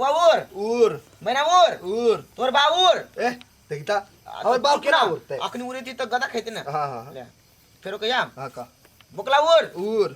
बाबूर उर मैना उर उर तोर बाबूर ए देखता हमर बाप केना उड़तै अखनी उड़ेती तऽ गदा खेते ना हाँ हाँ ले फेरो कहिया हाँ का बोकला उर उर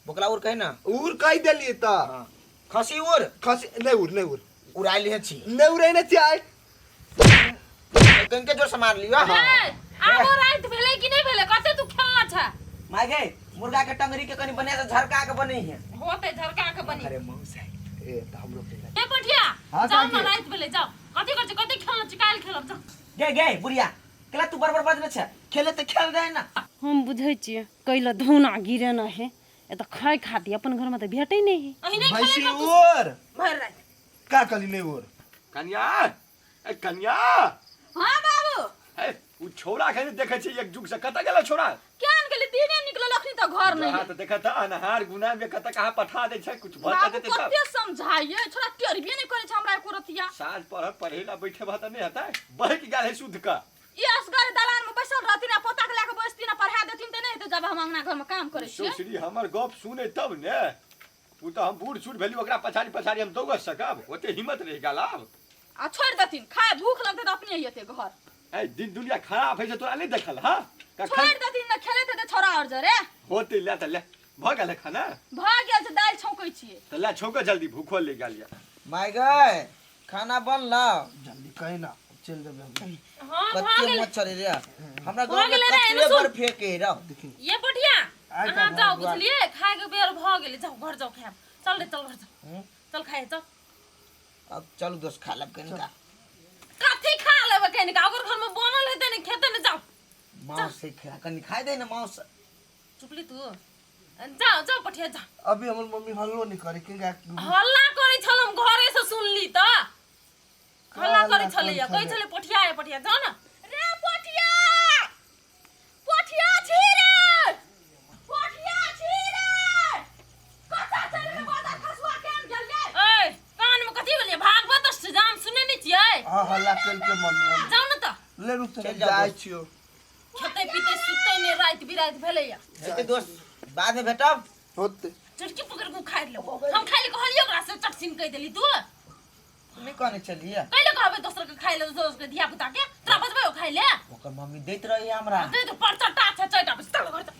बोकला उर कहे ना उर कहि देलियै तऽ हाँ खसी उर खसी नहि उड़ नहि उड़ उड़ाइल हे छी नहि उड़ै नहि छियै आइ कनके जोर से मार लियो ए, आबो राति भेलै कि नहि भेलै कते तू खेलना छ माय गे मुर्गा के टंगरी के कनी बने से झरका के बनी है होते झरका के बनी अरे मौसा ए तऽ हमरो के ए पटिया हाँ, जाओ ना काकी। राति भेलै जाओ कथी कर छै कते खेलना छै काल्हि खेलब जाओ गे गे बुढ़िया केला तू बरबर बजने छै खेले तऽ खेल रहे ना हम बुझै छियै कैला धौना गिरेना है ए तऽ खाय खातिर अपन घरमे तऽ भेटै नहि है अहीं नहि भैंसी खेलै उर भरि राति का कहली नहि उर कन्या ए कन्या हाँ बाबू ए उ छोरा के देखै छी एक जुग से कतऽ गेल छोरा केहन गेलै दिने निकलल अखनी तऽ घर नहि जहाँ तऽ देखत अनहार गुना में कतऽ कहाँ पठा दै छै कुछ भऽ बाबू देतै तब कते समझाइए छोरा टेरबे नहि करै छै हमरा एको रतिया साँझ पढ़ पढ़े ला बैठे भऽ तऽ नहि हेतै बहकि गेल है शुद्ध का ई असगर दलान में बैसल रहथिन आ पोता के लए के बैसथिन आ पढ़ा देथिन तऽ नहि हेतै जब हम अंगना घर में काम करै छियै सुश्री हमर गप सुने तब ने ओ तऽ हम बूढ़ सूढ़ भेली ओकरा पछाड़ी पछाड़ी हम दौड़ सकब ओते हिम्मत रहि गेल आब आ छोड़ि देथिन खाय भूख लगतै तऽ अपने एतै घर ए दिन दुनिया खराब है से तोरा नहीं देखल हाँ कखन छोड़ि देथिन ने खेलैत हेतै छोरा आओर जरे होते ले तऽ ले भऽ गेल है खाना भऽ गेल छै दालि छौंकै छियै तऽ ले छौंक जल्दी भूखो ले गेल यऽ माय गए खाना बनल जल्दी कही ना चलि जेबै हम हाँ भऽ कते गेल मच्छर रे हमरा भऽ गाँव में गेलै रे, कते एने सुन। बड़ फेके रह ये पटिया आइ अहाँ तऽ जाओ बुझलियै खाय के बेर भऽ गेलै जाओ घर जाओ खायब चल रे चल घर जाओ चल खाय चल अब चलू दोस्त खा लेब कनिका कथी खा लेबै कनिका ओकर घर में बनल हेतै ने खेतै ने जाओ मांस से खा कनि खाइ दे ने मांस चुपली तू जाओ जाओ पटिया जाओ अभी हमर मम्मी हल्लो नहीं करे के हल्ला करै छल हम घरे से सुनली तऽ हल्ला करै छलैया कहै छलै पठिया आइ पठिया जाउ ने रे पठिया पठिया छी रे पठिया छी रे कतऽ चल रे बाजार खसुआ केन गेलियै ए कान में कथी भेलियै भागवत अष्टजाम सुनै नै छियै हाँ हल्ला कल के मम्मी हम जाउ ने तऽ ले रुक चलि जाउ जाइ दोस्त। छियो खेतै पीतै सुतै नै राति बिराति भेलैया हेतै दोस्त बाद में भेटब होते चुटकी पकड़ के उखाड़ि लेबो हम खाइ ले कहलियै ओकरा से चटसिन कहि देली तू नहि कहने छलियै कैले कहबै दोसर के खाइ ले दोसर के धिया पुता के तोरा बजबै ओ खाइ ले ओकर मम्मी दैत रही हमरा दे दे पर चट्टा छै चटा बस चल घर चल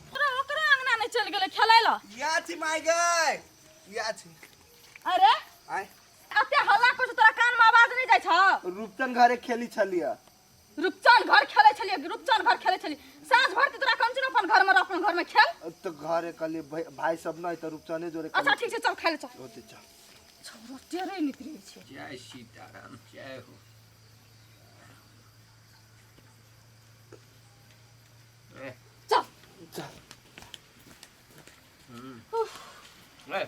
ओकरा ओकरा अंगना नहि चल गेलै खेलै ल या छी माय गए या छी अरे आय एते हल्ला करै छौ तोरा कान में आवाज नहि जाइ छौ रूपचंद घरे खेली छलिया रूपचन घर खेलै छलियै रूपचन घर खेलै छलियै साँझ भर तोरा कंचन अपन घर में रह अपन घर में खेल तो घरे कहलिए भाई सब नहीं तो रूपचंदे जोरे अच्छा ठीक छै चल खाइ ले चल होते चल छोरो टेरे निकलै छै जय सीताराम जय हो चल चल ए,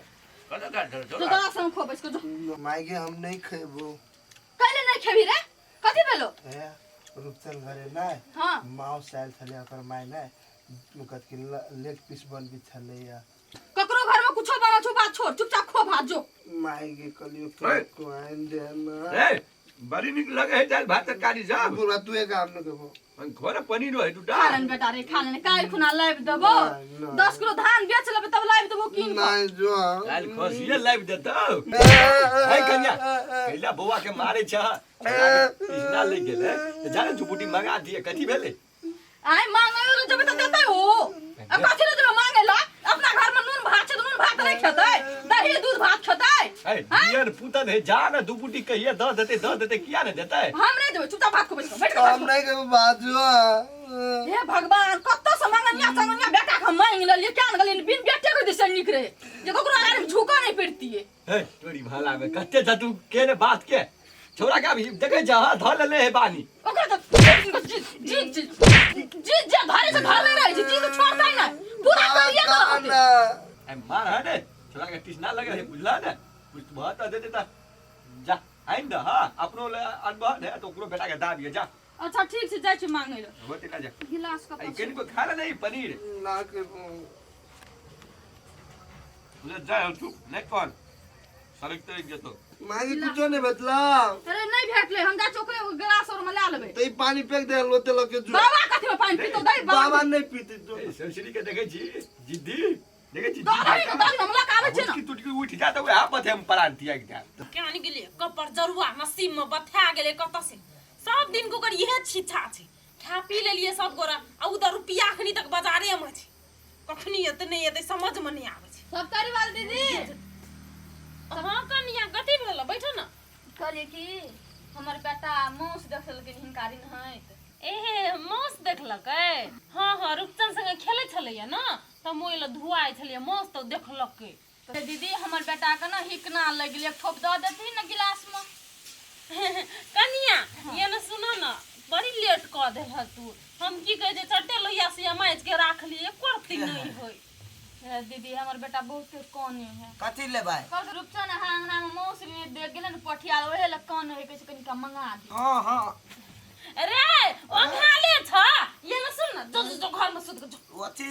कतऽ गेल छौ जो छोरा? दादा संग खो बैस के जो माय गे हम नहीं खेबो कैले नहीं खेबी रे कथी भेलो ए रूपचंद घरे नहीं हाँ माउस आयल छलै ओकर माय नहि कथी कि लेग पीस बनबी छलैया ककरो घर में कुछो बनल छौ बात छोड़ चुपचाप खो भात जो माय गे कहलियो फेर को आनि दे ना ए, बड़ी नीक लगे है दालि भात तरकारी सब बुढ़ा तू एक आम ने देबो घर पनीर है दूटा खा लेन बेटा रे खा लेन काल्हि खुना लाबि देबो नहीं, नहीं। 10 किलो धान बेच लेबै तब लाबि देबो कीन कऽ नहीं जो काल्हि खसिए लाबि देतौ है कन्या कैला बौआ के मारे छ पिछला ले गेलै तऽ जाने झुपुटी मंगा दिए कथी भेलै आइ मांगे लए जेबै तऽ देतै ओ आ कथी लए जेबै मांगे लए अपना घर में नून भात छै तऽ नून भात नहि खेतै दही दूध भात खेतै है दियन पुतन है जा ने दू बुटी कहिए दऽ देतै दऽ देतै किया ने देतै हम नहि जेबै चुपचाप भात खो बैस कऽ बैठ कऽ भात हम नहीं खेबो बाजू खो। हे भगवान कतऽ से मंगनिया चंगनिया बेटा के हम मांगि लेलियै क्या ने गेलियै बिन बेटे के दिस नीक रहै जे ककरो आगाँ में झुकऽ नहि पड़तियै है तोरी भाला में कते छ तू के ने बात के छोरा के अभी देखे छ हां धर लेले है बानी ओकरा तऽ जी जी जी जी जे धरे से धरले रहै छै जी के छोड़तै नहि पूरा करिए के रहतै ए मार है ने छोरा के टिसना लगे है बुझला ने कुछ बहुत दे देता जा आइन दे हां अपनो ले अनबह ने तो ओकरो बेटा के दाबिए जा अच्छा ठीक छै जाइ छी मांगै लए होते ना जा गिलास आई कतऽ कनिको खा ले नहीं पनीर ना खेबो ले जा चुप नहीं कौन सड़क तड़क जेतो मांगे कुछो नहीं बतला अरे नहीं भेटलै हम जा चोकरे गिलास और में ला लेबै तो ई पानी फेंक दे लोते लके जो बाबा कथी में पानी पीतो दई बाबा नहीं पीते जो ए ससुरी के देखै छी जिद्दी देखै छी दऽ दही ने, दही ने, हम लऽ कऽ आबै छियै ने। उठकी तुटकी उठि जा तऽ वएह बथे हम प्राण त्यागि देब। केहन गेलियै कपर जरुआ नसीब में बथा गेलै कतऽ से। सब दिन के ओकर इहे छिछा छै। खा पी लेलियै सब गोरा आ उधर रुपया अखनी तक बाजारे में छै। कखनी एतै नहि एतै समझ में नहि आबै छै। सप्तरी वाली दीदी। हाँ कनिया, कथी भेल? बैठो ना। कहलियै कि हमर बेटा माउस देखलकै हिनका रिन्हैत। एहे माउस देखलकै? हाँ हाँ, रूपचंद संगे खेलै छलैया ना, तऽ हम ओहि लए धुआइ छलियै माउस तऽ देखलकै। तऽ दीदी हमर बेटा के ने हिकना लागि गेलै, एक ठोप दऽ देथिन ने गिलास में। कनिया ये ने सुनो ना, बड़ी लेट कऽ देलह तू। हम की कहै छै, चट्टे लोहिया से माजि के राखली, एको रत्ती नहि होय। हे दीदी, हमर बेटा बहुत काने है। कथी लेबै? कहलकै रूपचन अहाँ अंगना में मौस देख गेलै ने पठिया, ओहे लए कान होइ कहै छै कनिका मंगा दे। हाँ हाँ। अरे ओंघाले छ। ये ने सुन ना, जो जो जो घर में सुत जो। अथी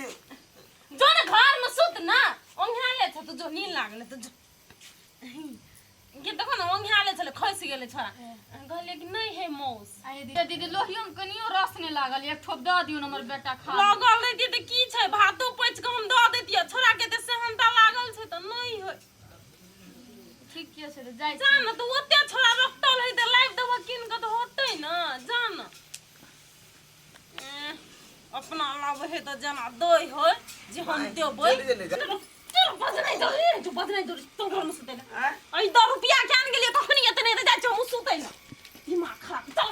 जो ना घर में सुत ना, ओंघाले छ तू जो, नींद लागले तो जो। ये देखो ना ओंघाले छले, खसि गेलै छोरा। कहलियै कि नहि हे मौस। आये दीदी, दीदी लोहियो में कनियो रस नहि लागल, एक ठोप दऽ दियौ ने हमर बेटा खा। लागल रहितै तऽ की छै, भातो पचि कऽ हम दऽ दैतियै। छोरा के तऽ सेहनता लागल छै तऽ नहि होइ। ठीक छै तऽ जाइ जा ने तऽ ओते छोरा रखतल है तऽ लाबि देबऽ कीन कऽ तऽ होतै ने। जा ने। एह, अपना लाबै है तऽ जेना दै है जे हम देबै। चलि गेलै। चल बजनाइ जरूरी रहै छौ, बजनाइ जरूरी। चल घरमे सुतै लए। एहि 10 रुपया के आन गेलियै, कखनी एतै नहि एतै, जाइ छियै हमहूँ सुतै लए। दिमाग खराब। चल।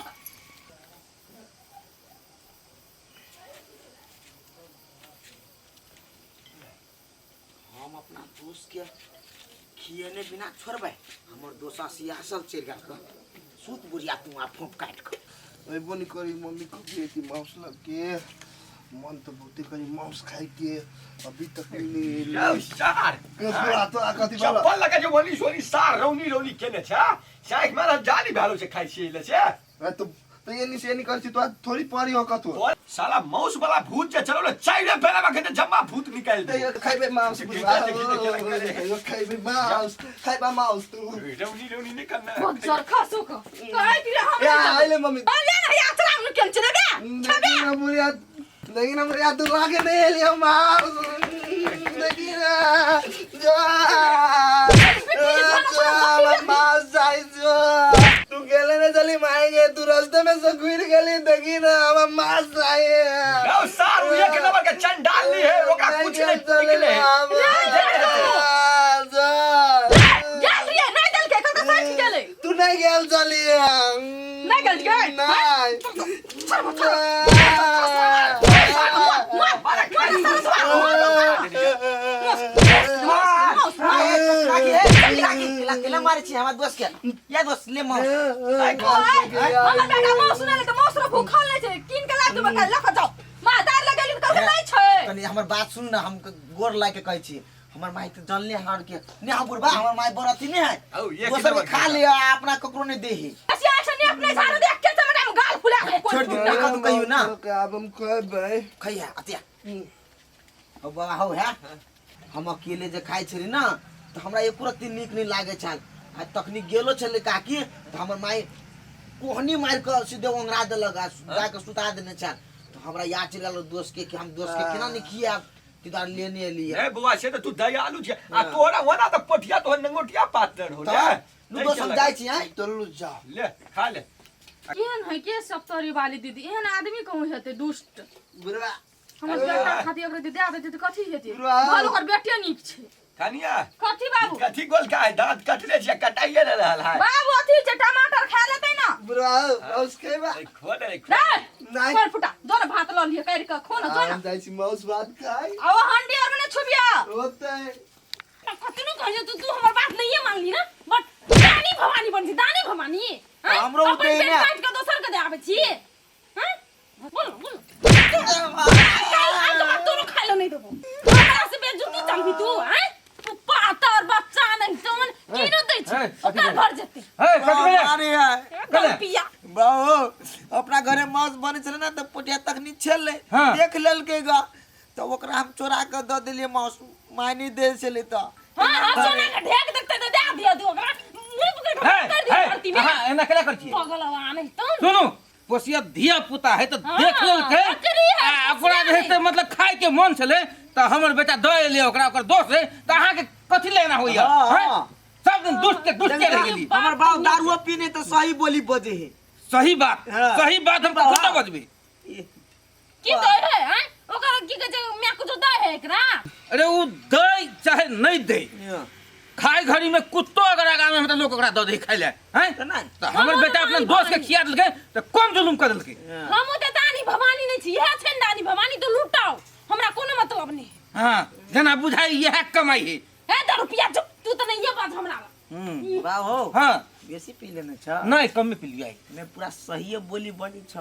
हम अपना दोस्त के खिएने बिना छोड़बै। हमर दोस्त सियासल चलि गेल कऽ। सुत बुढ़िया तू आ फोप काटि कऽ। अयबो नहीं करी मम्मी, कभी एती मांस लग के मन तो बहुते करी मांस खाए के, अभी तक नहीं यौ सार, तोरा तो कथी वाला चप्पल लगा जे ओनी सोनी सार रौनी रौनी केने छै, साँखि मारल जाली भेलो छै, खाइ छियै ले से। अरे तो ये नहीं से नहीं कर छी तो थोड़ी परी हो कथो। साला माउस वाला भूत जे चलो चाइरे पेला में खेते जम्मा भूत निकाल दे। खाइबे मांस, खाइबे मांस, खाइबा मांस तू। रौनी रौनी नहीं करना। बज्जर खसो क कहै कि हम ए आइले मम्मी। ले ना यात्रा में केन चले बे। लेकिन हम लेकिन हम याद लागे नहीं लिया मांस। लेकिन जा जा मांस जाई जो तू गेले ने चली माएंगे, तू रास्ते में से घुर गेली। देखी ना हम मांस आए। यौ सार, उ एक नंबर के चंडाल ली है, ओकरा कुछ नहीं निकले। गेल रहियै नहि देलकै, कतऽ सठि गेलै। तू नहीं गेल चली। नहीं गेल गए? नहीं। केला मारै छी हमर दोस्त के? या दोस्त ले माउस। हमर बेटा माउस नहि लेतै, माउस रे भूखल नहि छै, कीन के लाबि देबै काल्हि, लऽ कऽ जाउ। माँ दार लगेली तऽ कहलकै नहि छै। कनी हमर बात सुन ना, हम गोर लाग के कहै छी, हमर माई तऽ जानले हार के ने। हम बुढ़बा, हमर माई बड़ अथी नहीं है। औ, एक दोसर के नंबर खा के। लिया, अपना ककरो नहीं देही। ऐसे ऐसे नहीं अपने झाड़ू देख के चमड़ा में गाल फुला के कोई छोड़ दी ना, कतौ कहियो ना। अब हम कहबै। खैया अतिया हो बाबा हो है। हम अकेले जे खाइ छली ना तऽ हमरा एको रत्ती नीक नहीं लागै छल। आ तखनी गेलो छलै काकी तऽ हमर माई कोहनी मारि कऽ सीधे ओंघरा देलक आ जाके सुता देने छल। तऽ हमरा याद चलि गेल दोस्त के कि हम दोस्त के केना नहि खियाब, ताहि दुआरे लेने एलियै। ए बौआ, से तऽ तू दयालु छै आ तोरा ओना तऽ पोठिया तोहर नंगोटिया पात्र हो। तऽ ले नु दोस्त, हम जाइ छी आँय। चलू जाओ। ले खा ले। केहन है के सप्तरी वाली दीदी, एहन आदमी कहूँ हेतै दुष्ट? बुढ़वा। हमर बेटा खातिर ओकरा दे देतै तऽ कथी हेतै? बुढ़वा। भल ओकर बेटे नीक छै। कनिया। कथी बाबू? कथी गोल का है? दांत कटले छै, कटाइए ने रहल है। बाबू अथी छै, टमाटर खा लेतै ना। बुढ़वा माउस खेबा? ए, खो ले, खो। नहीं। नहीं। कोन फुटा जो ने भात लऽ लिअ करि कऽ खो ना, जो ना। हम जाइ छी माउस भात खाइ। आ ओ हंडी आर में नहि छुबिया। होतै। कतनो कहलियो तू, तू हमर बात नहिए मानली ना। बट दानी भवानी बन छी, दानी भवानी। हाँ? हमरो अपन उतै पेट ने। काटि के दोसर के दे आबै छी। हाँ? बोल बोल। काल्हि के बाद तोरो खाइ लए नहि देबो। हमरा से बेजुती चलबी तू? हाँ? तू पातर बच्चा नहीं तोन किनो दै छी, ओकर भर जेतै। हे कथी भेलै? अरे है गलपिया। बाबू, अपना घरे मांस बनै छलै ना तऽ पोटिया तखनी छलै। हाँ। देख लेलकै गा तऽ ओकरा हम चोरा कऽ दऽ देलियै मांस, माय नहि दै छलै तऽ। हाँ हाँ, सोना के ढेक देखते तऽ दे दियो तू ओकरा। मुँह पकड़ के हे कर दियो हे धरती में। अहाँ एना केना करै छियै? पगलवा नहीं तोन। सुनू। पोसिया धिया पुता है तऽ हाँ, देख लेलकै। बकरी है, आ ओकरा जे है से मतलब खाय के मन छलै तऽ हमर बेटा दऽ एलै ओकरा, ओकर दोस्त है तऽ अहाँके कथी लेना होइया? हाँ, हैं? हाँ। सब दिन दुष्ट के दुष्ट के रह गेली। हमर बाप दारुओ पीने तऽ सही बोली बजे है। सही बात। हाँ। सही बात हम हाँ। कतऽ बजबै? की दै है हैं? ओकरा की कहै छै, माय कुछो दै है एकरा? अरे उ दै चाहे नहीं दै, खाय घड़ी में कुत्तो अगर आगा में तऽ लोग ओकरा दऽ दै खाय ले हैं। तऽ नहि। तऽ हमर बेटा अपना दोस्त के खिया देलकै तऽ कम जुलुम कर देलकै। हम ओते दानी भवानी नहि छी, इएह छै ने दानी भवानी, तऽ लुटाउ, हमरा कोनो मतलब नहि। हाँ, जेना बुझाइ इएह कमाइ है। हे दऽ रुपया, चुप तू तऽ नहिये बाज हमरा लग। बाप हो। हाँ। बेसी पी लेने छ? नहीं, कमे पी लिया। नहीं, पूरा सही बोली बनी छ।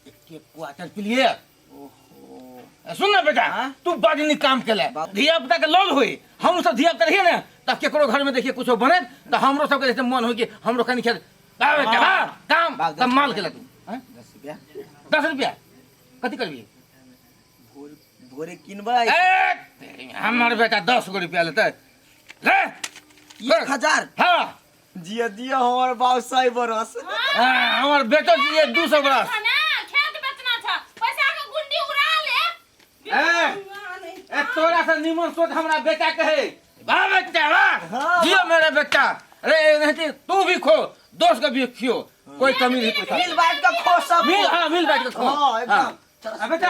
एक क्वार्टर पी लिए। ओहो। सुन ना बेटा। हाँ? तू बड़ नीक काम केले। धिया पुता के लौल होई। हम सब धिया पुता रहिए ना तब केकरो घर में देखिए कुछो बने तो हमरो सबके जैसे मन हो कि हमरो कनी खेत बा बेटा बा काम। बाप। तब माल केला तू हैं? 10 रुपया। 10 रुपया कथी करबी? भोरे भोरे किनबै। ए, हमर बेटा 10 गो रुपया लेतै ले। 1000? हाँ। जिया जिया हमर बाप 100 बरस। हाँ, हमर बेटो जिए 200 बरस। ना खेत बेचना छ, पैसा के गुंडी उड़ा ले। ए, ए तोरा से निमन सोच हमरा बेटा के है। वाह बेटा वाह। हाँ। जियो मेरा बेटा। अरे नहीं तू भी खो, दोस्त के भी खियो, कोई कमी नहीं पैसा। मिल बांट के खो सब। मिल, हाँ, मिल बांट के खो। हाँ, एकदम। हाँ। आ, बेटा।